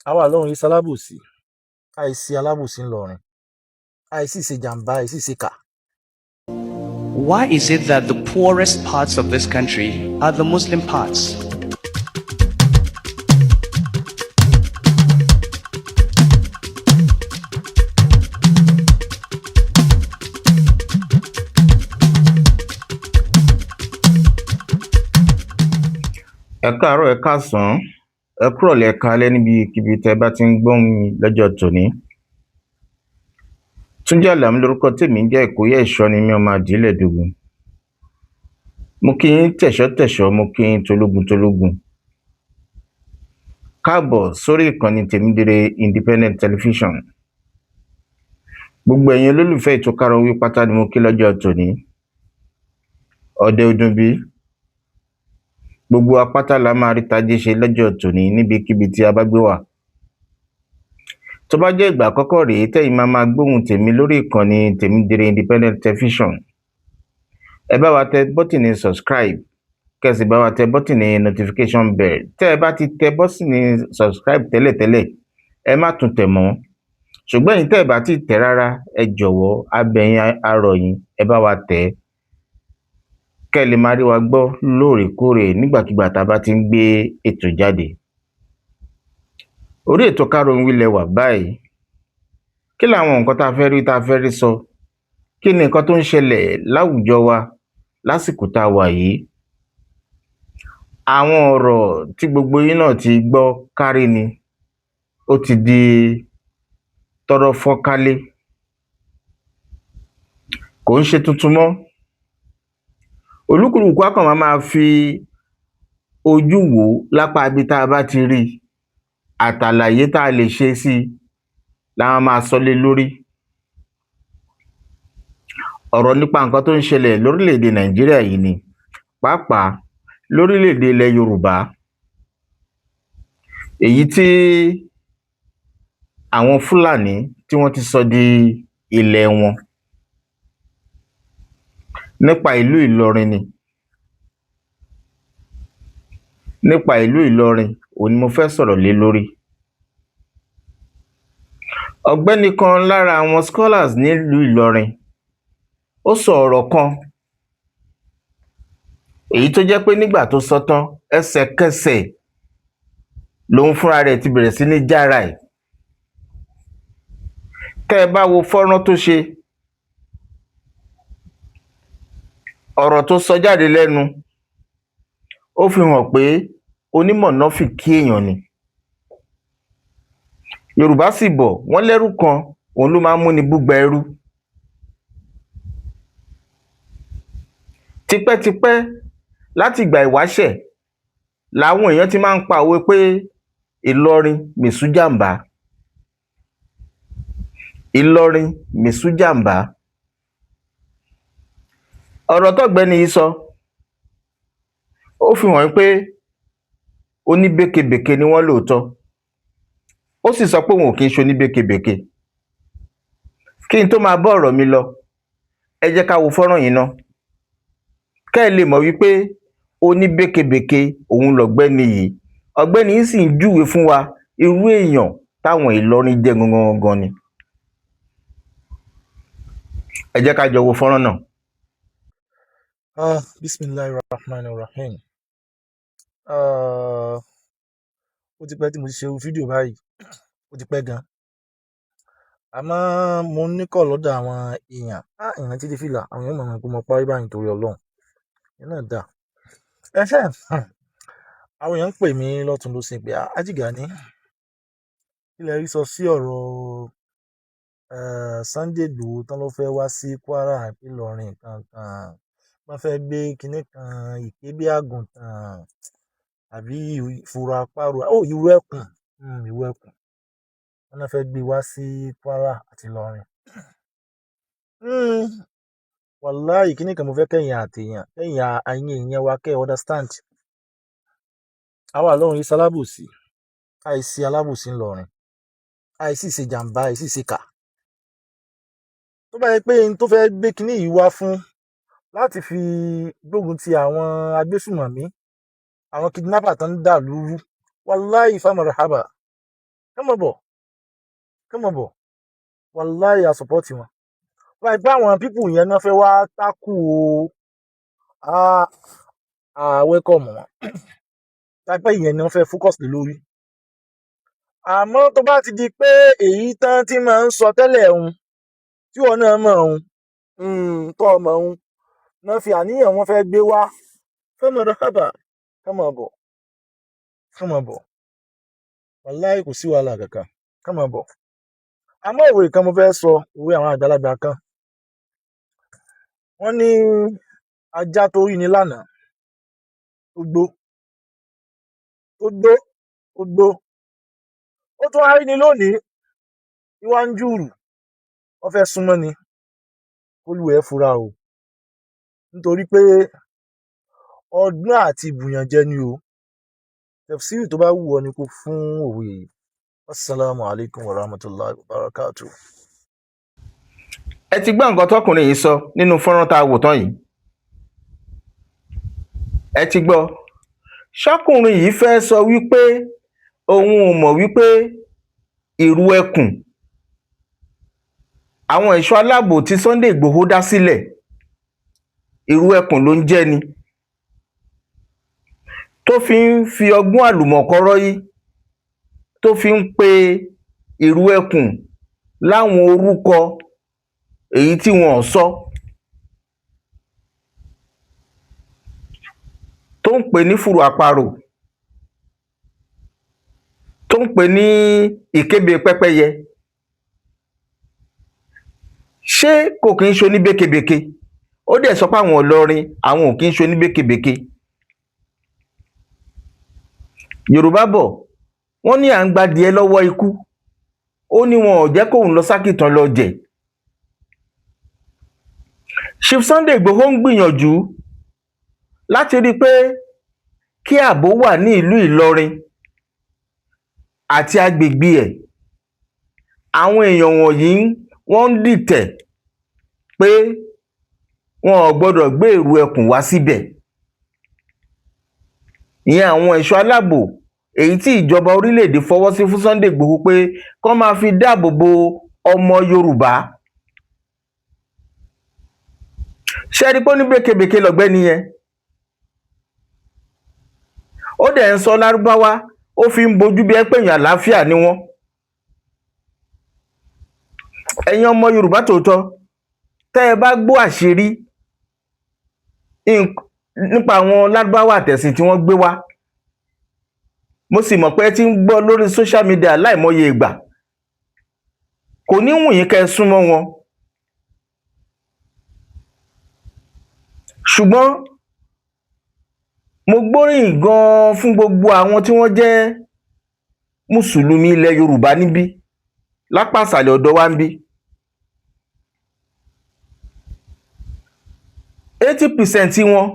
Àwa Ìlọrin yìí ṣalábòsí, àìsí alábòsí ńlọrọrin, àìsí ṣe jàǹbá, àìsí ṣe kà. Why is it that the poorest parts of this country are the Muslim parts? Ẹ káàárọ̀, ẹ káàsán, ẹ kúrọ̀lẹ́, ẹ káalẹ́ níbikíbi tẹ́ ẹ bá ti ń gbóhùn mi lọ́jọ́ tòní. Túnjí Àlàmú lorúkọ tèmi ń jẹ́. Ìkóyè ẹ̀ṣọ́ ni mí, ọmọ àjílẹ̀ dógún. Mo kí yín tẹ̀ṣọ́tẹ̀ṣọ́, mo kí yín tológun tológun. Káàbọ̀ sórí ìkànnì Tèmídire Independent Television. Gbogbo ẹ̀yin olólùfẹ́ ètò Kárọ̀wí pátá ni mo kí lọ́jọ́ tòní. Ọ̀dẹ̀ òdùnbí, gbogbo wa pátá la máa rí tajé ṣe lọ́jọ́ tòní níbikíbi tí a bá gbé wà. Tó bá jẹ́ ìgbà àkọ́kọ́ rèé tẹ́yin máa máa gbóhùn tèmi lórí ìkànnì Tèmídire Independent Television, ẹ bá wa tẹ bọ́tìnì subscribe, kẹ́ ẹ sì bá wa tẹ bọ́tìnì notification bell. Tẹ́ ẹ bá ti tẹ bọ́tìnì subscribe tẹ́lẹ̀tẹ́lẹ̀, ẹ má tún tẹ̀ mọ́, ṣùgbọ́n ẹ̀yin tẹ́ ẹ bá tíì tẹ̀ rárá, ẹ jọ̀wọ́, a bẹ̀ yín, a rọ̀ yín, ẹ bá wa tẹ̀ ẹ́ kẹ́ ẹ lè máa rí wa gbọ́ lóòrèkóòrè nígbàkigbà tá a bá ti ń gbé ètò jáde. Orí ètò Káròhunwí lẹ wà báyìí. Kí làwọn nǹkan tá a fẹ́ rí, tá a fẹ́ rí sọ? Kí ni nǹkan tó ń ṣẹlẹ̀ láwùjọ wa lásìkò tá a wà yìí? Àwọn ọ̀rọ̀ tí gbogbo yín náà ti gbọ́ kárí ni, ó ti di tọ́rọ́ fọ́nkálé, kò ń ṣe tuntun mọ́. Olúkúlùkù á kàn máa máa fi ojú wò ó lápá ibi tá a bá ti rí i, àtàlàyé tá a lè ṣe sí i la máa máa sọ lé lórí. Ọ̀rọ̀ nípa nǹkan tó ń ṣẹlẹ̀ lórílẹ̀-èdè Nàìjíríà yìí ni, pàápàá lórílẹ̀-èdè ilẹ̀ Yorùbá, èyí tí àwọn Fúlàní tí wọ́n ti sọ di ilẹ̀ wọn. Nípa ìlú Ìlọrin ni, nípa ìlú Ìlọrin òhun ni mo fẹ́ sọ̀rọ̀ lé lórí. Ọ̀gbẹ́ni kan lára àwọn scholars nílùú Ìlọrin, ó sọ ọ̀rọ̀ kan èyí tó jẹ́ pé nígbà tó sọ tán, ẹsẹ̀kẹsẹ̀ lòun fúnra rẹ̀ ti bẹ̀rẹ̀ sí ní jára ẹ̀. Tẹ́ ẹ bá wo fọ́nrán tó ṣe, ọ̀rọ̀ tó sọ jáde lẹ́nu, ó fi hàn pé onímọ̀nàfìkí èèyàn ni. Yorùbá sì bọ̀, wọ́n lẹ́rú kan òun ló máa ń múni búgba ẹrú. Tipẹ́tipẹ́ láti ìgbà ìwáṣẹ̀ làwọn èèyàn ti máa ń pa òwe pé Ìlọrin mèsújàmbá, Ìlọrin mèsújàmbá. Ọ̀rọ̀ tọ́gbẹ́ni yìí sọ, ó fi hàn pé oníbékebèke ni wọ́n lóòótọ́. Ó sì sọ pé òun ò kí ń ṣe oníbékebèke. Kí n tó máa bá ọ̀rọ̀ mi lọ, ẹ jẹ́ ká wo fọ́nrán yìí ná, kẹ́ ẹ lè mọ̀ wípé oníbékebèke òun lọ̀gbẹ́ni yìí. Ọ̀gbẹ́ni yìí sì ń júwe fún wa irú èèyàn táwọn Ìlọrin jẹ́ gangan gangan ni. Ẹ jẹ́ ká jọ wo fọ́nrán náà. Ah, bisimilahi rahman rahim. Ah, ó ti pẹ́ tí mo ti ṣe irú fídíò báyìí, ó ti pẹ́ gan. Àmọ́ mo ní kọ̀ lọ́dọ̀ àwọn èèyàn. Ah, ìrántí dé fìlà, àwọn èèyàn mọ̀ pé mo parí báyìí nítorí Ọlọ́run. Ìyẹn náà dà. Ẹ ṣé, àwọn èèyàn ń pè mí lọ́tùn lósì pé Haji Gani, kí lẹ rí sọ sí ọ̀rọ̀ Sunday Igboho tán ló fẹ́ wá sí Kwara, Ìlọrin kankan, wọ́n fẹ́ gbé kinní kan ìkébí àgùntàn àbí ìfura àparò, ó ìrù ẹkùn, ìrù ẹkùn, wọ́n náà fẹ́ gbé wá sí Kwara àti Ìlọrin. Wàláì, kinní kan mo fẹ́ kẹ́yìn àtèèyàn, kẹ́yìn ẹ̀yin èèyàn wa kẹ́ ẹ understand. Àwa Ìlọrin yìí ṣalábòsí, àìsí alábòsí ńlọrin, àìsí ṣe jàǹbá, àìsí ṣe kà. Tó bá yẹ pé n tó fẹ́ gbé kinní yìí wá fún láti fi gbógun ti àwọn agbésùmọ̀mí, àwọn kidnapper tó ń dà lúrú, wàláì fámọ̀ràhábà. Kán máa bọ̀, kán máa bọ̀. Wàláì, a support wọn. Wọ́n pé àwọn people yẹn náà fẹ́ wá tákù o, á welcome wọn. Tápẹ́ ìyẹn ni wọ́n fẹ́ focus lé lórí. Àmọ́ tó bá ti di pé èyí tán tí máa ń sọ tẹ́lẹ̀ ń tí wọn náà mọ̀ ń tọ́ ọmọ ń náà fi àníyàn wọn fẹ́ gbé wá, fẹ́ mọ̀ rábà, kán máa bọ̀, kán máa bọ̀. Wàláì, kò sí wàhálà kankan, kán máa bọ̀. Àmọ́ òwe kan mo fẹ́ sọ, òwe àwọn àgbàlagbà kan. Wọ́n ní ajá tó rí ni lánàá tó gbó, tó gbó, tó gbó, ó tún wá rí ni lónìí, ní wá ń jùrù, wọ́n fẹ́ súnmọ́ ni, kólúwa ẹ̀ fura o, nítorí pé ọgbọ́n àti ìbùyànjẹ ni o. Tafsir tó bá wù ọ́ ni kó fún òwe yìí. Assalamu alaikum wa rahmatulahi wa barakatuh. Ẹ ti gbọ́ nǹkan tọkùnrin yìí sọ nínú fọ́nrán tá a wò tán yìí. Ẹ ti gbọ́. Ṣọkùnrin yìí fẹ́ sọ wípé òun ò mọ̀ wípé Ìrù Ẹkùn, àwọn ẹ̀ṣọ́ aláàbò tí Sunday Ìgbòho dá sílẹ̀, Ìrù Ẹkùn ló ń jẹ́ ni, tó fi ń fi ọgbọ́n àlùmọ̀kọ́rọ́ yìí tó fi ń pe Ìrù Ẹkùn láwọn orúkọ èyí tí wọn ò sọ, tó ń pè ní fùrù àparò, tó ń pè ní ìkébè pẹ́pẹ́yẹ? Ṣé kò kí ń ṣe oníbékebèke? Ó dẹ̀ sọ pé àwọn Ìlọrin, àwọn ò kí ń ṣe oníbékebèke. Yorùbá bọ̀, wọ́n ní à ń gbadìẹ lọ́wọ́ ikú, ó ní wọn ò jẹ́ kóun lọ sákìtàn lọ jẹ̀. Chief Sunday Igboho ń gbìyànjú láti rí i pé kí ààbò wà ní ìlú Ìlọrin àti agbègbè ẹ̀. Àwọn èèyàn wọ̀nyí, wọ́n ń dìtẹ̀ pé wọn ò gbọ́dọ̀ gbé Ìrù Ẹkùn wá síbẹ̀, ìyẹn àwọn ẹ̀ṣọ́ aláàbò èyí tí ìjọba orílẹ̀-èdè fọwọ́ sí fún Sunday Igboho pé kán máa fi dáàbò bo ọmọ Yorùbá. Ṣé ẹ rí i pé ó ní békebèke lọ̀gbẹ́ni yẹn? Ó dẹ̀ ń sọ Lárúbáwá, ó fi ń bojú bí ẹ pé èèyàn àlàáfíà ni wọ́n. Ẹ̀yin ọmọ Yorùbá tòótọ́, tẹ́ ẹ bá gbọ́ àṣírí nípa àwọn Lárúbáwá àtẹ̀sìn tí wọ́n gbé wá, mo sì mọ̀ pé ẹ ti ń gbọ́ lórí social media láìmọye ìgbà, kò ní wù yín kẹ́ ẹ súnmọ́ wọn. Ṣùgbọ́n mo gbóríyìn gan-an fún gbogbo àwọn tí wọ́n jẹ́ mùsùlùmí ilẹ̀ Yorùbá níbí, lápá ìsàlẹ̀ ọ̀dọ̀ wa níbí. 80% wọn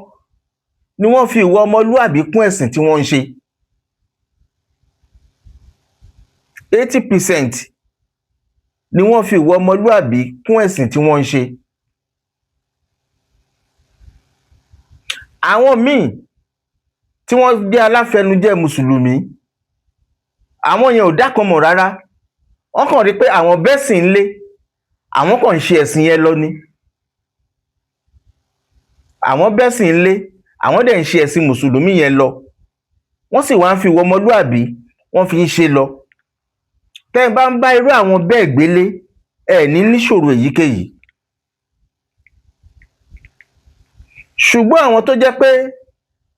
ni wọ́n fi ìwà ọmọlúàbí kún ẹ̀sìn tí wọ́n ń ṣe. 80% ni wọ́n fi ìwà ọmọlúàbí kún ẹ̀sìn tí wọ́n ń ṣe. Àwọn míì tí wọ́n jẹ́ aláfẹnujẹ́ mùsùlùmí, àwọn yẹn ò dákan mọ̀ rárá. Wọ́n kàn rí pé àwọn bẹ́sìn ńlé, àwọn kàn ń ṣe ẹ̀sìn yẹn lọ ni. Àwọn bẹ́sìn ńlé, àwọn dẹ̀ ń ṣe ẹ̀sìn mùsùlùmí yẹn lọ. Wọ́n sì wá ń fi ìwà ọmọlúàbí, wọ́n fi ń ṣe lọ. Tẹ́ ẹ bá ń bá irú àwọn bẹ́ẹ̀ gbélé, ẹ ní níṣòro èyíkéyìí. Ṣùgbọ́n àwọn tó jẹ́ pé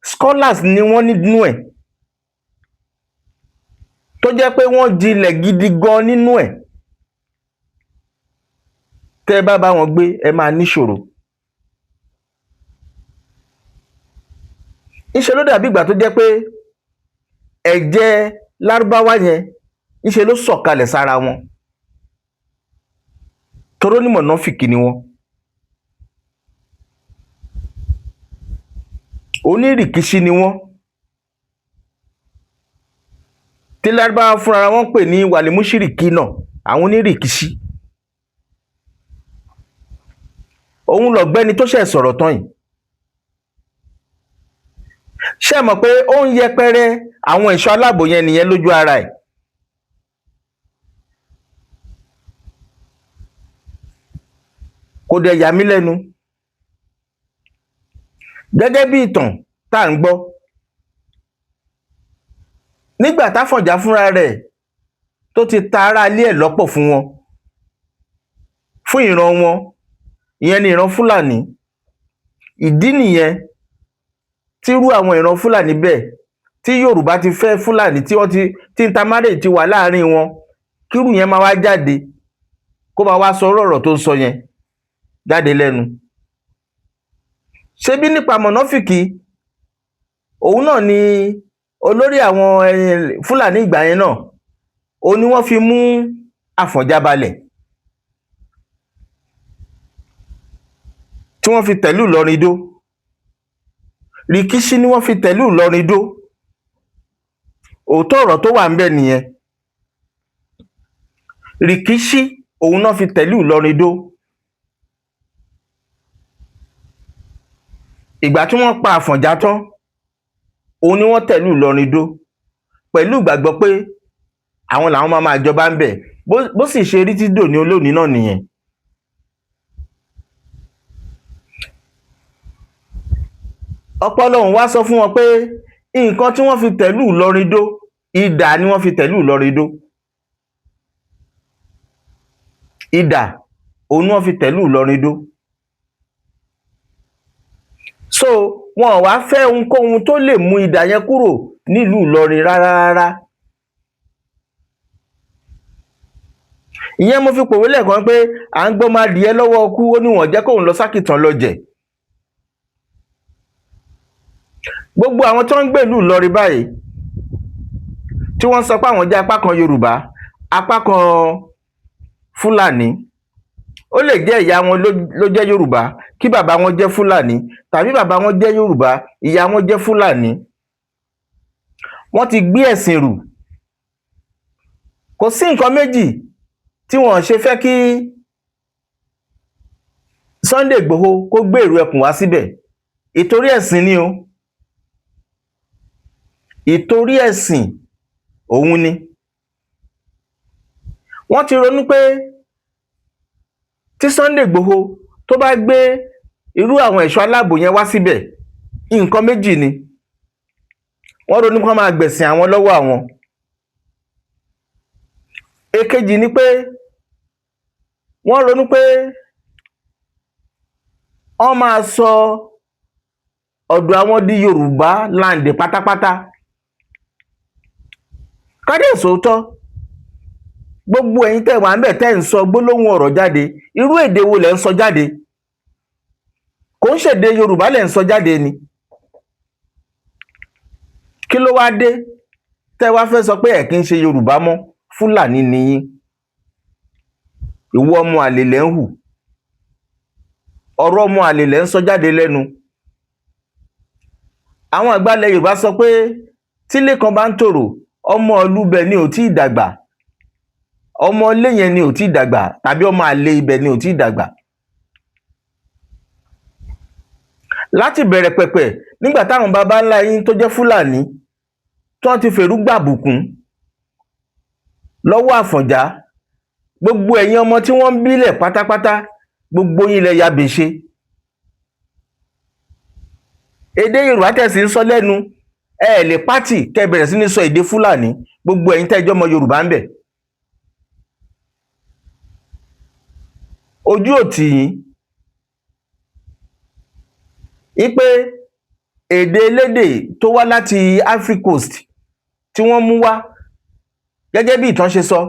scholars ni wọ́n nínú ẹ̀, tó jẹ́ pé wọ́n jinlẹ̀ gidi gan nínú ẹ̀, tẹ́ ẹ bá bá wọn gbé, ẹ máa níṣòro. Ńṣe ló dàbí ìgbà tó jẹ́ pé ẹ̀jẹ̀ Lárúbáwá yẹn, ńṣe ló sọ̀kalẹ̀ sára wọn, toró ní mọ̀nàfìkì ni wọ́n, onírìkíṣí ni wọ́n, tí Lárúbáwá fúnra wọn pè ní wàlímúṣírìkí náà, àwọn onírìkíṣí. Òun lọ̀gbẹ́ni tó ṣẹ̀ sọ̀rọ̀ tán yìí. Ṣé ẹ mọ̀ pé ó ń yẹpẹrẹ àwọn ẹ̀ṣọ́ aláàbò yẹn nìyẹn lójú ara ẹ̀? Kò dẹ̀ yà mí lẹ́nu, gẹ́gẹ́ bí ìtàn tá à ń gbọ́ nígbà táfọ̀njá fúnra rẹ̀ tó ti ta ará ilé ẹ̀ lọ́pọ̀ fún wọn, fún ìran wọn, ìyẹn ni ìran Fúlàní. Ìdí nìyẹn tírú àwọn ìran Fúlàní bẹ́ẹ̀, tí Yorùbá ti fẹ́ Fúlàní, tí wọ́n ti tí intermarriage ti wà láàrin wọn, kírú yẹn máa wá jáde, kó máa wá sọ ọ̀rọ̀ tó ń sọ yẹn jáde lẹ́nu. Ṣebí nípa mọ̀nàfìkì, òun náà ni olórí àwọn Fúlàní ìgbà yẹn náà, òun ni wọ́n fi mú Àfọ̀njá balẹ̀, tí wọ́n fi tẹ̀lú Ìlọrin dó. Rìkíṣí ni wọ́n fi tẹ̀lú Ìlọrin dó. Òótọ́ ọ̀rọ̀ tó wà ńbẹ̀ nìyẹn. Rìkíṣí òun náà fi tẹ̀lú Ìlọrin dó. Ìgbà tí wọ́n pa Àfọ̀njá tán, òun ni wọ́n tẹ̀lú Ìlọrin dó pẹ̀lú ìgbàgbọ́ pé àwọn làwọn máa máa jọba ńbẹ̀. Bó sì ṣe rí tí dòní olónìí náà nìyẹn. Ọpọlọ òun wá sọ fún wọn pé nǹkan tí wọ́n fi tẹ̀lú Ìlọrin dó, idà ni wọ́n fi tẹ̀lú Ìlọrin dó. Idà òun ni wọ́n fi tẹ̀lú Ìlọrin dó. So wọn ò wá fẹ́ ohunkóhun tó lè mú idà yẹn kúrò nílùú Ìlọrin rárá rárá. Ìyẹn mo fi pòwe lẹ́ẹ̀kan pé à ń gbọ́mọ adìyẹ lọ́wọ́ ọkú, ó ní wọ́n jẹ́ kóun lọ sákìtàn lọ jẹ̀. Gbogbo àwọn tó ń gbèlú Ìlọrin báyìí tí wọ́n sọ pé àwọn jẹ́ apá kan Yorùbá, apá kan Fúlàní, ó lè jẹ́ ìyá wọn ló jẹ́ Yorùbá kí bàbá wọn jẹ́ Fúlàní, tàbí bàbá wọn jẹ́ Yorùbá, ìyá wọn jẹ́ Fúlàní. Wọ́n ti gbé ẹ̀sìn rù. Kò sí nǹkan méjì tí wọ́n ṣe fẹ́ kí Sunday Igboho kó gbé ìrù ẹkùn wá síbẹ̀. Ìtorí ẹ̀sìn ni o. Ìtorí ẹ̀sìn òun ni. Wọ́n ti ronú pé tí Sunday Igboho tó bá gbé irú àwọn ẹ̀ṣọ́ aláàbò yẹn wá síbẹ̀, nǹkan méjì ni. Wọ́n ronú pé wọ́n máa gbẹ̀sìn àwọn lọ́wọ́ àwọn. Èkejì ni pé wọ́n ronú pé wọ́n máa sọ ọ̀dọ̀ àwọn di Yorùbá land pátápátá. Ká dẹ̀ sòótọ́, gbogbo ẹ̀yin tẹ́ wà ńbẹ̀ tẹ́ ń sọ gbólóhùn ọ̀rọ̀ jáde, irú èdè wo lẹ̀ ń sọ jáde? Kò ń ṣèdè Yorùbá lẹ̀ ń sọ jáde ni. Kí ló wá dé tẹ́ wá fẹ́ sọ pé ẹ̀ kí ń ṣe Yorùbá mọ́? Fúlàní ni yín. Ìwọ ọmọ àlè lẹ̀ ń hù. Ọ̀rọ̀ ọmọ àlè lẹ̀ ń sọ jáde lẹ́nu. Àwọn àgbà ilẹ̀ Yorùbá sọ pé tílé kan bá ń tòrò, ọmọ ìlú ibẹ̀ ni ò tíì dàgbà. Ọmọ ilé yẹn ni ò tíì dàgbà, tàbí ọmọ àlè ibẹ̀ ni ò tíì dàgbà. Láti bẹ̀rẹ̀ pẹ̀pẹ̀, nígbà táwọn baba ńlá yín tó jẹ́ Fúlàní tí wọ́n ti fèrú gbàbùkún lọ́wọ́ Àfọ̀njá, gbogbo ẹ̀yin ọmọ tí wọ́n ń bílẹ̀ pátápátá, gbogbo yín lẹ ya bèṣe. Èdè Yorùbá tẹ̀sí ń sọ lẹ́nu, ẹ lè pátì kẹ́ bẹ̀rẹ̀ sí ní sọ èdè Fúlàní, gbogbo ẹ̀yin tẹ́ jọ́mọ Yorùbá ń bẹ̀. Ojú ò tì yín wípé èdè elédè tó wá láti Ivory Coast tí wọ́n mú wá gẹ́gẹ́ bí ìtàn ṣe sọ,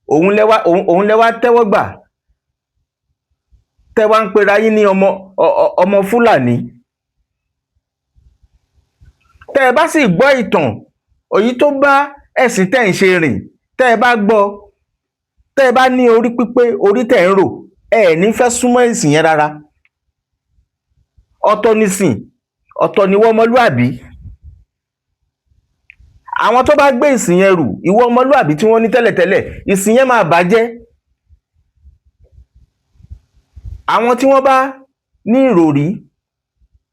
òun lẹ wá tẹ́wọ́ gbà, tẹ́ wá ń pera yín ní ọmọ Fúlàní. Tẹ́ ẹ bá sì gbọ́ ìtàn èyí tó bá ẹ̀sìn tẹ́ ń ṣe rìn, tẹ́ ẹ bá gbọ́, tẹ́ ẹ bá ní orí pípé, orí tẹ́ ń rò, ẹ ẹ̀ ní fẹ́ súnmọ́ ẹ̀sìn yẹn rárá. Ọ̀tọ̀ nìsìn, ọ̀tọ̀ nìwọ ọmọlúàbí. Àwọn tó bá gbé ìsìn yẹn rù, ìwọ ọmọlúàbí tí wọ́n ní tẹ́lẹ̀tẹ́lẹ̀, ìsìn yẹn máa bàjẹ́. Àwọn tí wọ́n bá ní ìròrí,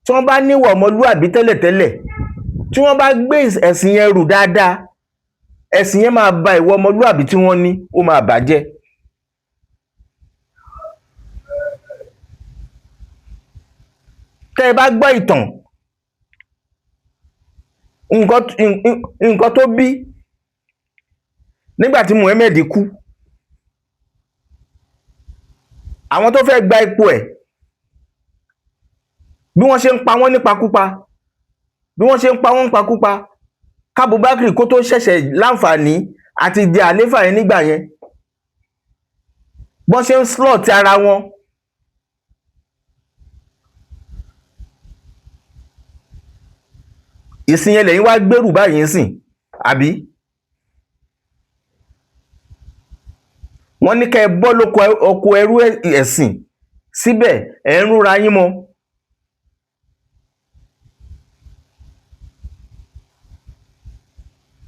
tí wọ́n bá níwà ọmọlúàbí tẹ́lẹ̀tẹ́lẹ̀, tí wọ́n bá gbé ẹ̀sìn yẹn rù dáadáa, ẹ̀sìn yẹn máa ba ìwọ ọmọlúàbí tí wọ́n ní, ó máa bàjẹ́. Tẹ́ ẹ bá gbọ́ ìtàn nǹkan tó bí nígbà tí Muhammed kú, àwọn tó fẹ́ gba ipò ẹ̀, bí wọ́n ṣe ń pa wọ́n nípakúpa, bí wọ́n ṣe ń pa wọ́n nípakúpa k'Abubakar kó tó ṣẹ̀ṣẹ̀ láǹfààní àti jẹ àléfà yẹn nígbà yẹn, bọ́n ṣe ń slaughter ara wọn. Ìsìn yẹn lẹ́yìn wá gbèrú báyìí ń sìn, àbí wọ́n ní kẹ́ ẹ bọ́ lóko oko ẹrú ẹ̀sìn, síbẹ̀ ẹ̀ ń rúra yín mọ́.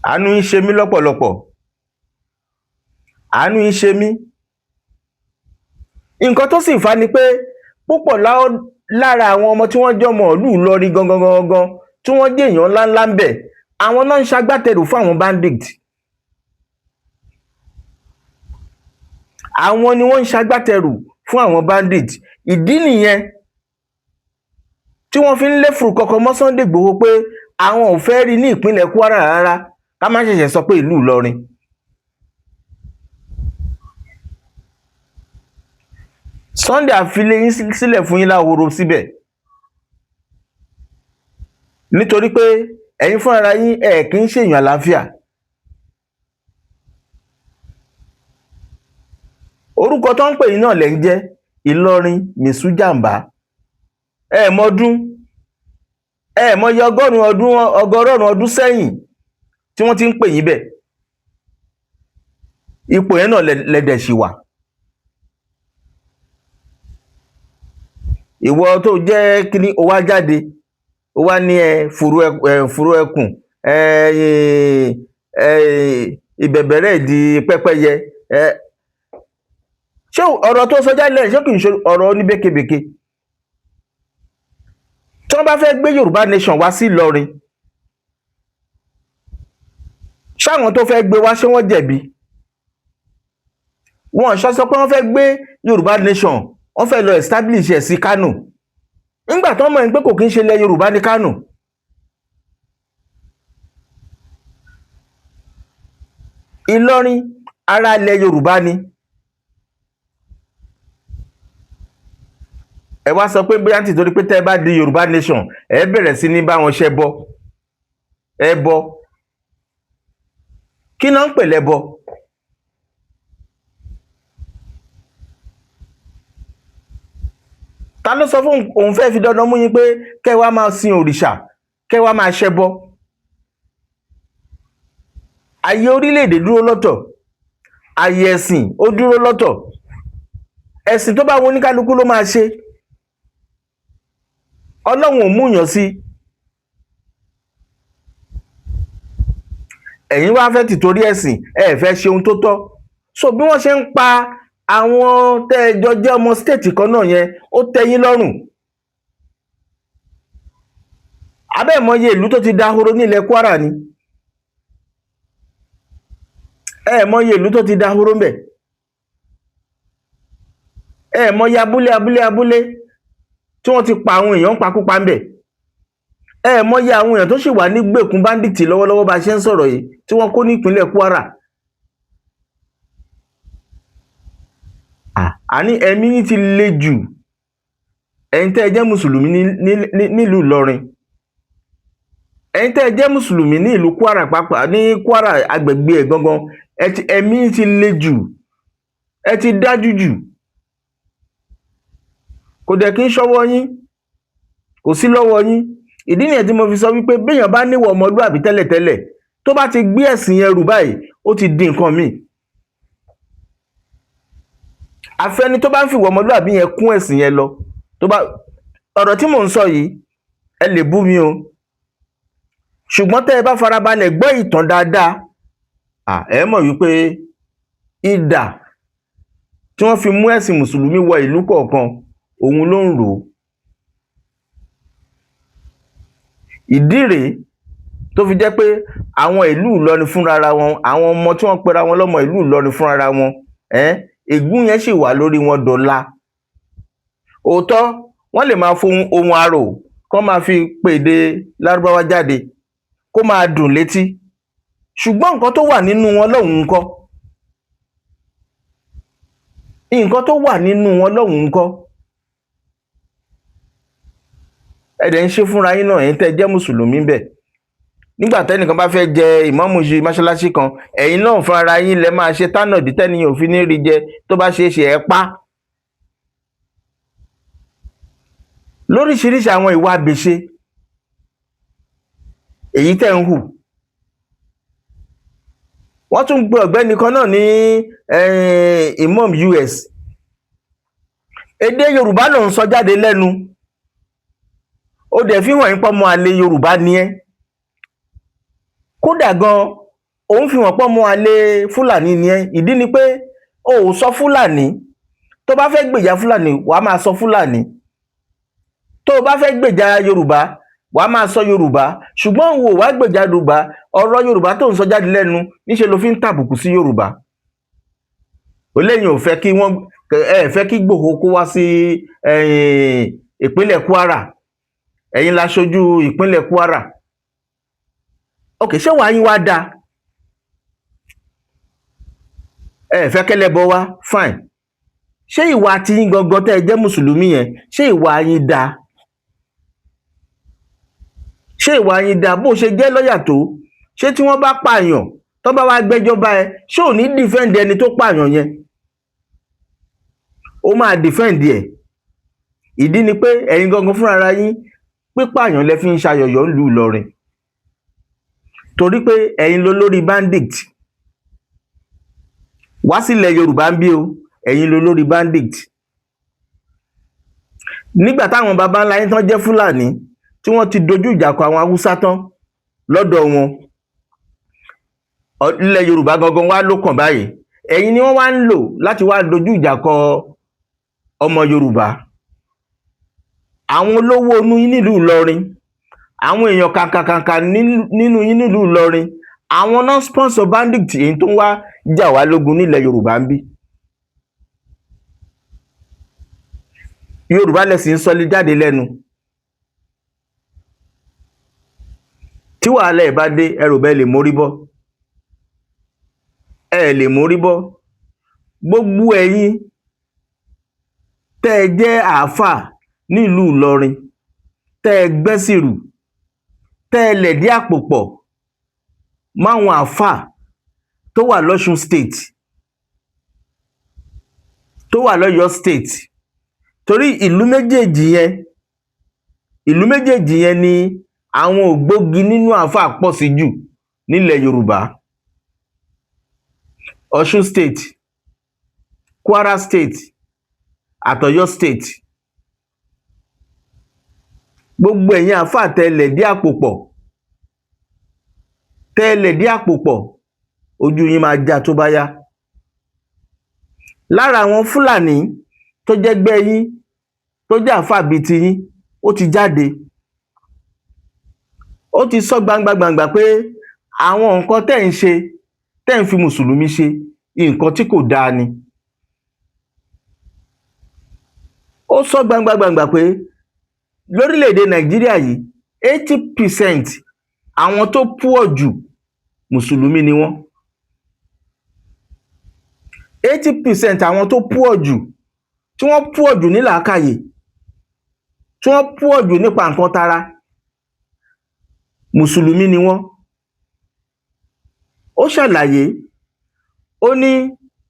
Àánú yín ṣe mí lọ́pọ̀lọpọ̀, àánú yín ṣe mí. Nǹkan tó sì fà á ni pé púpọ̀ lára àwọn ọmọ tí wọ́n jọmọ ìlú Ìlọrin gangan gangan, tí wọ́n jẹ́ èèyàn ńláńlá ń bẹ̀, àwọn náà ń ṣagbátẹrù fún àwọn bandit. Àwọn ni wọ́n ń ṣagbátẹrù fún àwọn bandit. Ìdí nìyẹn tí wọ́n fi ń lé fùrùkọkọ mọ́ Sunday Igboho pé àwọn ò fẹ́ rí ní ìpínlẹ̀ Kwara rárá, ká má ṣẹ̀ṣẹ̀ sọ pé ìlú Ìlọrin. Sunday àfilẹ̀ yín sílẹ̀ fún yín láhoro síbẹ̀, nítorí pé ẹ̀yin fúnra yín ẹ̀ kì í ṣèyàn àlàáfíà. Orúkọ tó ń pè yín náà lẹ̀ ń jẹ́ Ìlọrin Mìsújàmbá. Ẹ mọdún, ẹ mọye ọgọ́rùn-ún ọdún, ọgọ́rùn-ún ọdún sẹ́yìn tí wọ́n ti ń pè yín bẹ́ẹ̀. Ipò yẹn náà lẹ́dẹ̀ ṣì wà. Ìwọ tó jẹ́ kíní, o wá jáde, o wá ní ẹ fùrù ẹkùn, ẹ ẹ ìbẹ̀bẹ̀rẹ̀ di pẹ́pẹ́yẹ. Ẹ ṣé ọ̀rọ̀ tó sọ jáde lẹ́yìn, ṣé kì í ṣe ọ̀rọ̀ oníbékebèke? Tí wọ́n bá fẹ́ gbé Yorùbá Nation wá sí Ìlọrin, ṣáwọn tó fẹ́ gbé wá, ṣé wọ́n jẹ̀bi? Wọn ṣọ sọ pé wọ́n fẹ́ gbé Yorùbá Nation, wọ́n fẹ́ lọ establish ẹ̀ sí Kánò, nígbà tó mọ̀ pé kò kí ń ṣe ilẹ̀ Yorùbá ní Kánò. Ìlọrin ara ilẹ̀ Yorùbá ni. Ẹ wá sọ pé bóyá tìtorí pé tẹ́ ẹ bá di Yorùbá Nation, ẹ bẹ̀rẹ̀ sí ní bá wọn ṣẹbọ. Ẹbọ kí náà ń pè lẹ́bọ? Ta ló sọ fún òun fẹ́ fi dandan mú yín pé kẹ́ wá máa sin òrìṣà, kẹ́ wá máa ṣẹbọ? Ayé orílẹ̀-èdè dúró lọ́tọ̀, ayé ẹ̀sìn ó dúró lọ́tọ̀. Ẹ̀sìn tó bá wọn oníkálukú ló máa ṣe. Ọlọ́run ò múyàn sí. Ẹ̀yin wá fẹ́ tìtorí ẹ̀sìn, ẹ fẹ́ ṣe ohun tó tọ́. So bí wọ́n ṣe ń pa àwọn tẹ́ ẹ jọ jẹ́ ọmọ state kan náà yẹn, ó tẹ́ yín lọ́rùn. Abẹ́ẹ̀mọye ìlú tó ti dahoro ní ilẹ̀ Kwara ni. Ẹ mọye ìlú tó ti dahoro ńbẹ̀. Ẹ mọye abúlé abúlé abúlé tí wọ́n ti pa àwọn èèyàn pakúpa ńbẹ̀. Ẹ mọye àwọn èèyàn tó sì wà ní gbèkùn bandit lọ́wọ́lọ́wọ́ bá a ṣe ń sọ̀rọ̀ yìí, tí wọ́n kó ní ìpínlẹ̀ Kwara. Àní ẹ̀mí yín ti le jù. Ẹ̀yin tẹ́ ẹ jẹ́ mùsùlùmí nílùú Ìlọrin, ẹ̀yin tẹ́ ẹ jẹ́ mùsùlùmí ní ìlú Kwara pàápàá, ní Kwara agbègbè ẹ̀ gangan, ẹ̀mí yín ti le jù, ẹ ti dájú jù. Kò dẹ̀ kí ń ṣọwọ́ yín, kò sí lọ́wọ́ yín. Ìdí nìyẹn tí mo fi sọ wípé béèyàn bá níwọ̀ ọmọlúàbí tẹ́lẹ̀tẹ́lẹ̀, tó bá ti gbé ẹ̀sìn yẹn rù báyìí, ó ti di nǹkan míì. Àfẹni tó bá ń fìwọ̀ ọmọlúàbí yẹn kún ẹ̀sìn yẹn lọ. Tó bá ọ̀rọ̀ tí mò ń sọ yìí, ẹ lè bú mi o, ṣùgbọ́n tẹ́ ẹ bá farabalẹ̀ gbọ́ ìtàn dáadáa, ẹ mọ̀ wípé idà tí wọ́n fi mú ẹ̀sìn mùsùlùmí wọ ìlú kọ̀ọ̀kan, òun ló ń rò ó. Ìdí rèé tó fi jẹ́ pé àwọn ìlú Ìlọrin fúnra wọn, àwọn ọmọ tí wọ́n pera wọn lọ́mọ ìlú Ìlọrin fúnra wọn, ègún yẹn sì wà lórí wọn dọ̀la. Òótọ́, wọ́n lè máa fohun ohun arò, Kán máa fi pèdè Lárúbáwá jáde kó máa dùn létí, ṣùgbọ́n nǹkan tó wà nínú wọn lọ́hùn-ún ńkọ́? Nǹkan tó wà nínú wọn lọ́hùn-ún ńkọ́? Ẹ dẹ̀ ń ṣe fúnra yín náà, ẹ̀yin tẹ́ ẹ jẹ́ mùsùlùmí ńbẹ̀. Nígbà tẹ́nìkan bá fẹ́ jẹ ìmáàmù ṣe mọ́ṣáláṣí kan, ẹ̀yin náà fúnra ara yín lẹ máa ṣe tánàdí tẹ́niyàn ò fi ní rí jẹ. Tó bá ṣeé ṣe, ẹ pa lóríṣiríṣi àwọn ìwà àbèṣe èyí tẹ́ ń hù. Wọ́n tún gbé ọ̀gbẹ́ni kan náà ní Imam US. Èdè Yorùbá ló ń sọ jáde lẹ́nu, ó dẹ̀ fi hàn yín pọ́mọ àlè Yorùbá ni ẹ́. Kódà gan, òun fi hàn pọ́mọ àlè Fúlàní ni ẹ́. Ìdí ni pé o ò sọ Fúlàní. Tó bá fẹ́ gbèjà Fúlàní, wàá máa sọ Fúlàní. Tó o bá fẹ́ gbèjà Yorùbá, wàá máa sọ Yorùbá. Ṣùgbọ́n òun ò wá gbèjà Yorùbá. Ọ̀rọ̀ Yorùbá tó ń sọ jáde lẹ́nu, níṣẹ́ ló fi ń tàbùkù sí Yorùbá. Ó lẹ́yìn ò fẹ́ kí wọ́n ẹ fẹ́ kí Ìgbòho kó wá sí ìpínlẹ̀ Kwara. Ẹ̀yin la ṣojú ìpínlẹ̀ Kwara. Ok, ṣé wàá yín wá dáa? Ẹ fẹ́ kẹ́lẹ́bọ wá, fine. Ṣé ìwà tiyín gangan tẹ́ ẹ jẹ́ mùsùlùmí yẹn, ṣé ìwà yín dáa? Ṣé ìwà yín dáa? Bó ṣe jẹ́ lọ́yà tó, ṣé tí wọ́n bá pààyàn, tó bá wá gbẹ́jọ́ bá ẹ, ṣé ò ní defend ẹni tó pààyàn yẹn? Ó máa defend ẹ̀. Ìdí ni pé ẹ̀yin gangan fúnra yín, pípààyàn lẹ fi ń ṣayọ̀yọ̀ ńlùú Ìlọrin, torí pé ẹ̀yin lolórí bandit wá sílẹ̀ Yorùbá ń bí o. Ẹ̀yin lolórí bandit. Nígbà táwọn baba ńlá yín tán jẹ́ Fúlàní, tí wọ́n ti dojú ìjà kọ àwọn Haúsá tán lọ́dọ̀ wọn, ilẹ̀ Yorùbá gangan wá ló kàn báyìí. Ẹ̀yin ni wọ́n wá ń lò láti wá dojú ìjà kọ ọmọ Yorùbá. Àwọn olówó inú yín nílùú Ìlọrin, àwọn èèyàn kàǹkàkàǹkà nínú yín nílùú Ìlọrin, àwọn náà sponsor bandit èyí tó ń wá jà wá lógun nílẹ̀ Yorùbá ń bí. Yorùbá lẹ̀sìn ń sọlé jáde lẹ́nu. Tí wàhálà ẹ̀ bá dé, ẹ rò bẹ́ẹ̀ lè mórí bọ́? Ẹ lè mórí bọ́. Gbogbo ẹ̀yin tẹ́ ẹ jẹ́ àáfàá nílùú Ìlọrin, tẹ́ ẹ gbẹ́sìrù, tẹ́ ẹ lẹ̀dí àpò pọ̀ máwọn àáfàá tó wà lọ́ṣun State, tó wà lọ́yọ̀ọ́ State, torí ìlú méjèèjì yẹn, ìlú méjèèjì yẹn ni àwọn ògbógi nínú àáfàá pọ̀ sí jù nílẹ̀ Yorùbá. Ọ̀ṣun State, Kwara State àtọ̀yọ́ State. Gbogbo ẹ̀yin àáfàá tẹ́ ẹ lẹ̀dí àpò pọ̀, tẹ́ ẹ lẹ̀dí àpò pọ̀, ojú yín máa já tó bá yá. Lára àwọn Fúlàní tó jẹ́gbẹ́ yín, tó jẹ́ àáfàá bíi tiyín, ó ti jáde, ó ti sọ gbangba gbangba pé àwọn nǹkan tẹ́ ń ṣe, tẹ́ ń fi mùsùlùmí ṣe, nǹkan tí kò dáa ni. Ó sọ gbangba gbangba pé lórílẹ̀‐èdè Nàìjíríà yìí, 80% àwọn tó púọ̀ jù, mùsùlùmí ni wọ́n. 80% àwọn tó púọ̀ jù, tí wọ́n púọ̀ jù ní làákàyè, tí wọ́n púọ̀ jù nípa nǹkan tara, mùsùlùmí ni wọ́n. Ó ṣàlàyé, ó ní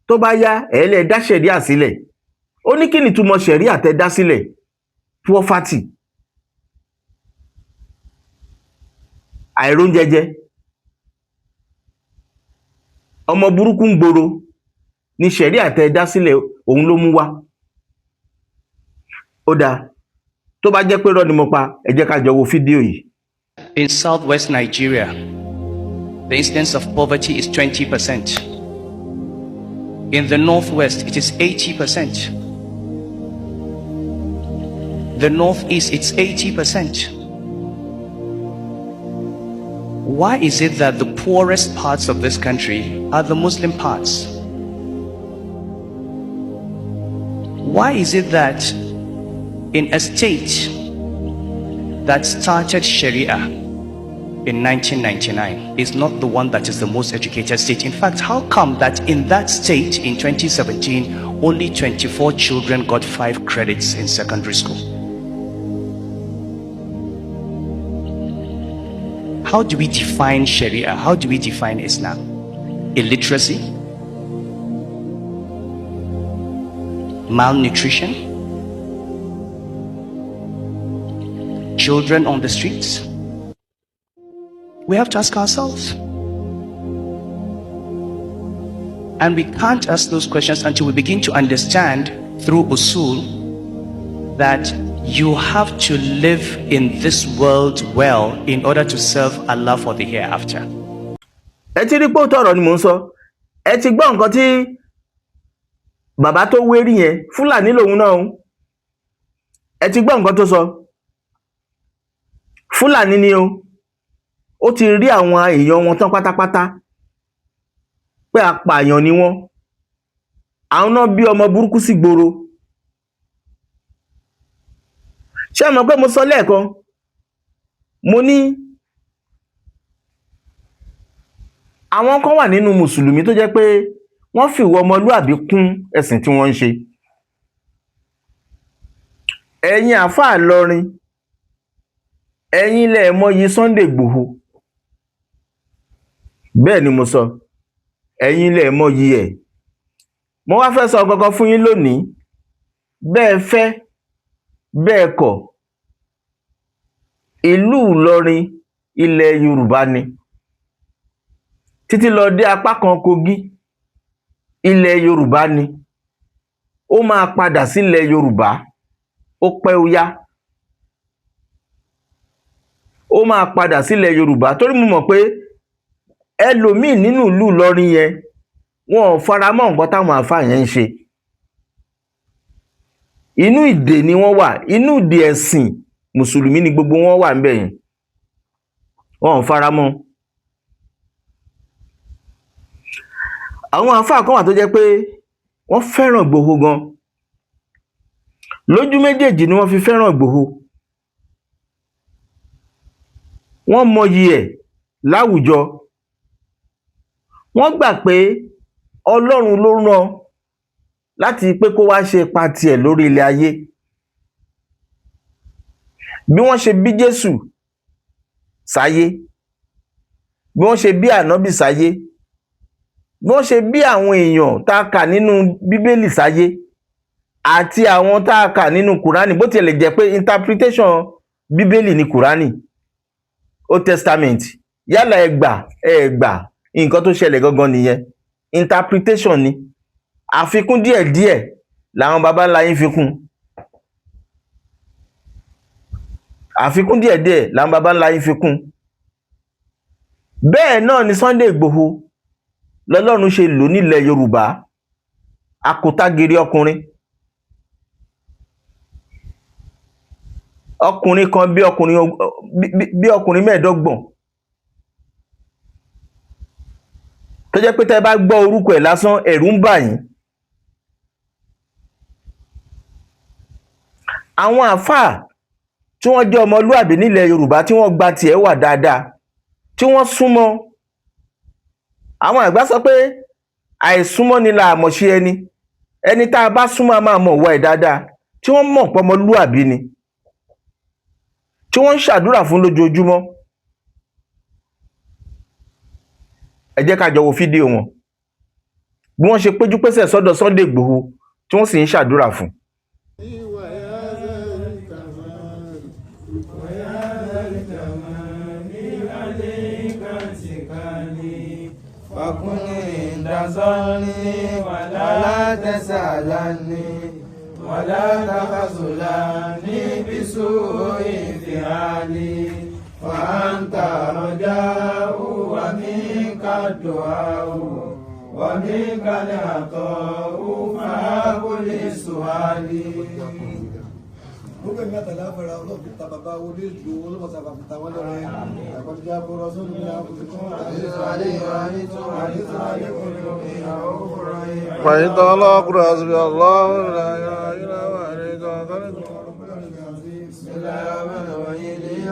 tó bá yá, ẹ̀ lè dá ṣẹ̀ríà sílẹ̀. Ó ní kí ni ìtumọ̀ ṣẹ̀ríà tẹ́ dá sílẹ̀? Poverty, àìróúnjẹjẹ, ọmọ burúkú ń gbòòrò ní ṣẹ̀ríà tẹ́ dá sílẹ̀, òun ló mú wá. Ó dáa, tó bá jẹ́ pé irọ́ ni mo pa, ẹ jẹ́ ká jọ wo fídíò yìí. In southwest Nigeria, the incidence of poverty is 20%. In the northwest, it is 80%. The northeast, it's 80%. Why is it that the poorest parts of this country are the Muslim parts? Why is it that in a state that started Sharia in 1999 is not the one that is the most educated state. In fact, how come that in that state in 2017, only 24 children got 5 credits in secondary school? How do we define Sharia? How do we define Islam? Illiteracy? Malnutrition? Children on the streets? We have to ask ourselves. And we can't ask those questions until we begin to understand through usul that you have to live in this world well in order to serve Allah for the hereafter. Ẹ ti rí pé òótọ́ ọ̀rọ̀ ni mò ń sọ. Ẹ ti gbọ́ nǹkan tí bàbá tó wérí yẹn, Fúlàní lòun náà o. Ẹ ti gbọ́ nǹkan tó sọ. Fúlàní ni o. Ó ti rí àwọn èèyàn wọn tán pátápátá pé apààyàn ni wọ́n. Àwọn náà bí ọmọ burúkú sí gboro. Ṣé ẹ mọ̀ pé mo sọ lẹ́ẹ̀kan, mo ní àwọn kan wà nínú mùsùlùmí tó jẹ́ pé wọ́n fìwà ọmọlúàbí kún ẹ̀sìn tí wọ́n ń ṣe. Ẹ̀yin àáfàá Ìlọrin, ẹ̀yin lẹ mọyì Sunday Igboho. Bẹ́ẹ̀ ni mo sọ, ẹ̀yin lẹ mọyì ẹ̀. Mo wá fẹ́ sọ kankan fún yín lónìí. Bẹ́ẹ̀ fẹ́, bẹ́ẹ̀ kọ̀, ìlú Ìlọrin ilẹ̀ Yorùbá ni. Títí lọ dé apá kan Kogi, ilẹ̀ Yorùbá ni. Ó máa padà sílẹ̀ Yorùbá, ó pẹ́ ó yá. Ó máa padà sílẹ̀ Yorùbá torí mo mọ̀ pé ẹlòmíì nínú ìlú Ìlọrin yẹn, wọn ò fara mọ́ nǹkan táwọn àáfàá yẹn ń ṣe. Inú ìdè ni wọ́n wà, inú ìdè ẹ̀sìn mùsùlùmí ni gbogbo wọn wà ńbẹ̀ yẹn. Wọn ò fara mọ́. Àwọn àáfàá kan wà tó jẹ́ pé wọ́n fẹ́ràn Ìgbòho gan. Lójú méjèèjì ni wọ́n fi fẹ́ràn Ìgbòho. Wọ́n mọyì ẹ̀ láwùjọ. Wọ́n gbà pé Ọlọ́run ló rán láti pé kó wá ṣe ipa tiẹ̀ lórí ilẹ̀ ayé. Bí wọ́n ṣe bí Jésù sáyé, bí wọ́n ṣe bí Ànábì sáyé, bí wọ́n ṣe bí àwọn èèyàn tá a kà nínú Bíbélì sáyé àti àwọn tá a kà nínú Kùránì, bó tilẹ̀ jẹ́ pé interpretation Bíbélì ni Kùránì, Old Testament, yálà ẹ gbà ẹ gbà, nǹkan tó ṣẹlẹ̀ gangan nìyẹn. Interpretation ni. Àfikún díẹ̀díẹ̀ làwọn baba ńlá yín fi kún. Àfikún díẹ̀díẹ̀ làwọn baba ńlá yín fi kún. Bẹ́ẹ̀ náà ni Sunday Igboho lọ́lọ́run ṣe lò nílẹ̀ Yorùbá, akótágiri ọkùnrin. Ọkùnrin kan bí ọkùnrin 25. Tó jẹ́ pé tẹ́ bá gbọ́ orúkọ ẹ̀ lásán, ẹ̀rù ń bà yín. Àwọn àáfàá tí wọ́n jẹ́ ọmọlúàbí nílẹ̀ Yorùbá tí wọ́n gba tiẹ̀ wà dáadáa, tí wọ́n súnmọ́. Àwọn àgbà sọ pé àìsúnmọ́ ni la àmọ̀ ṣe ẹni. Ẹni tá a bá súnmọ́ a máa mọ̀ wá ẹ̀ dáadáa, tí wọ́n mọ̀ pé ọmọlúàbí ni, tí wọ́n ń ṣàdúrà fún lójoojúmọ́. Ẹ jẹ́ ká jọ wo fídíò wọn bí wọ́n ṣe péjú pésẹ̀ sọ́dọ̀ Sunday Igboho tí wọ́n sì ń ṣàdúrà fún.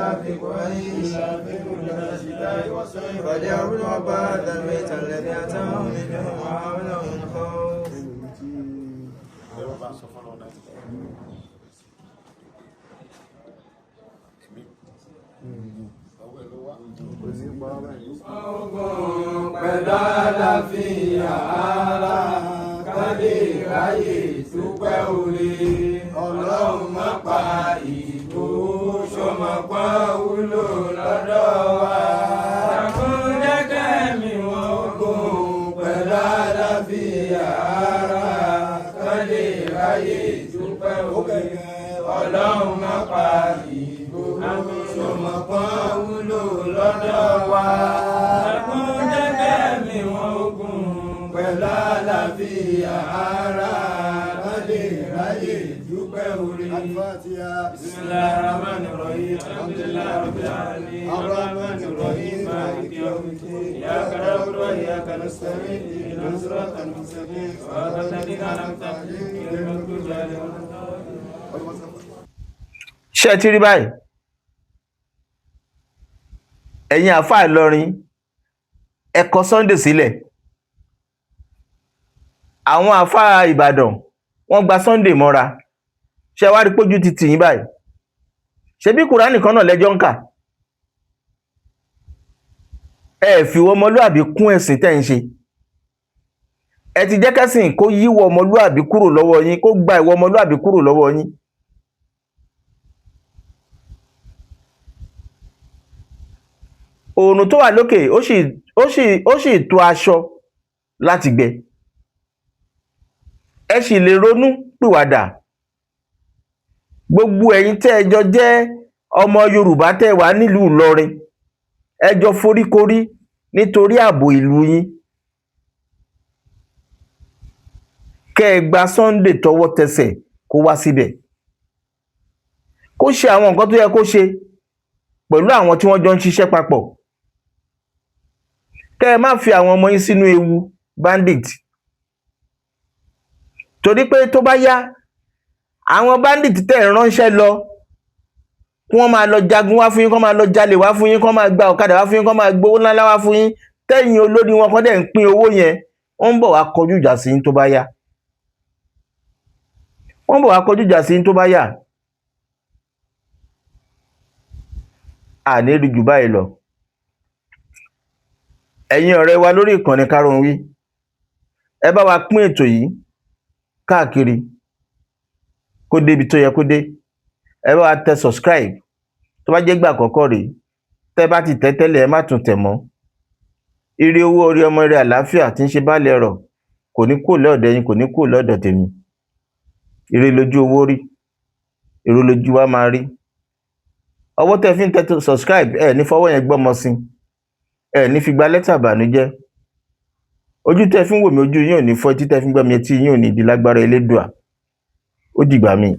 إلاف قريش الشتاء والصيف فليعبدوا رب هذا البيت الذي أطعمهم من جوع وآمنهم من خوف. Ogun pẹ̀lú àlàáfíà ara ká lè ráyè dúpẹ́ oore. Ọlọ́run má pa Ìgbòho ṣọmọ pọ́n wúlò lọ́dọ̀ wa. Dákun jẹ́ kẹ́mi wọn ogun pẹ̀lú àlàáfíà ara ká lè ráyè dúpẹ́ oore. Ọlọ́run má pa Ìgbòho ṣọmọ pọ́n wúlò lọ́dọ̀ wa. Dákun jẹ́ kẹ́mi wọn ogun pẹ̀lú àlàáfíà ara ká lè ráyè dúpẹ́ oore. Bismillahirrahmanirrahim. Alhamdulillahi rabbil alamin. Arrahmanirrahim. Maliki yawmiddin. Iyyaka na'budu wa iyyaka nasta'in. Ihdinas siratal mustaqim. Siratal ladzina an'amta 'alayhim ghayril maghdubi 'alayhim waladdallin. Ṣé ẹ ti rí báyìí, ẹ̀yin àáfàá Ìlọrin, ẹ kọ Sunday sílẹ̀. Àwọn àáfàá Ìbàdàn, wọ́n gba Sunday mọ́ra. Ṣé wàá rí pójú ti tì yín báyìí? Ṣebí Kùránì kan náà lẹ́jọ́ ń kà? Ẹ fi ìwọ ọmọlúàbí kún ẹ̀sìn tẹ́ ń ṣe. Ẹ ti jẹ́ kẹ́sìn kó yíwọ ọmọlúàbí kúrò lọ́wọ́ yín, kó gba ìwọ ọmọlúàbí kúrò lọ́wọ́ yín. Oòrùn tó wà lókè, ó sì tó aṣọ láti gbẹ. Ẹ sì lè ronú pìwàdà. Gbogbo ẹ̀yin tẹ́ ẹ jọ jẹ́ ọmọ Yorùbá tẹ́ ẹ wà nílùú Ìlọrin, ẹ jọ foríkorí nítorí ààbò ìlú yín, kẹ́ ẹ gba Sunday tọwọ́ tẹsẹ̀ kó wá síbẹ̀, kó ṣe àwọn nǹkan tó yẹ kó ṣe pẹ̀lú àwọn tí wọ́n jọ ń ṣiṣẹ́ papọ̀. Kẹ́ ẹ má fi àwọn ọmọ yín sínú ewu bandit, torí pé tó bá yá, àwọn bandit tẹ́ ẹ̀ ránṣẹ́ lọ kí wọ́n máa lọ jagun wá fún yín, kí wọ́n máa lọ jalè wá fún yín, kí wọ́n máa gba ọ̀kadà wá fún yín, kí wọ́n máa gbowó ńláńlá wá fún yín, tẹ́yìn olórí wọn kan dẹ̀ ń pín owó yẹn, wọ́n ń bọ̀ wá kọjú ìjà sí yín tó bá yá. Wọ́n ń bọ̀ wá kọjú ìjà sí yín tó bá yá. Àní rí jù báyìí lọ. Ẹ̀yin ọ̀rẹ́ wa lórí ìkànnì Karunwi, ẹ bá wa pín ètò yìí káàkiri kó débi tó yẹ kó dé. Ẹ bá wa tẹ subscribe tó bá jẹ́ gbà àkọ́kọ́ rèé. Tẹ́ bá ti tẹ́ tẹ́lẹ̀, ẹ má tún tẹ̀ mọ́. Ire owó, orí ọmọ, ire àlàáfíà tí ń ṣe baálé ọ̀rọ̀ kò ní kúrò lọ́dọ̀ yín, kò ní kúrò lọ́dọ̀ tèmi. Ire lójú owó rí, ire lójú wa máa rí. Ọwọ́ tẹ́ fi ń tẹ subscribe, ẹ ní fọwọ́ yẹn gbọ́mọ sí, ẹ ní fi gba lẹ́tà ìbànújẹ́. Ojú tẹ́ fi ń wò mí, ojú yín ò ní fọ́. Etí tẹ́ fi ń gbọ́ mi, etí yín ò ní di lágbára Elédùà. Ó dìgbà míì.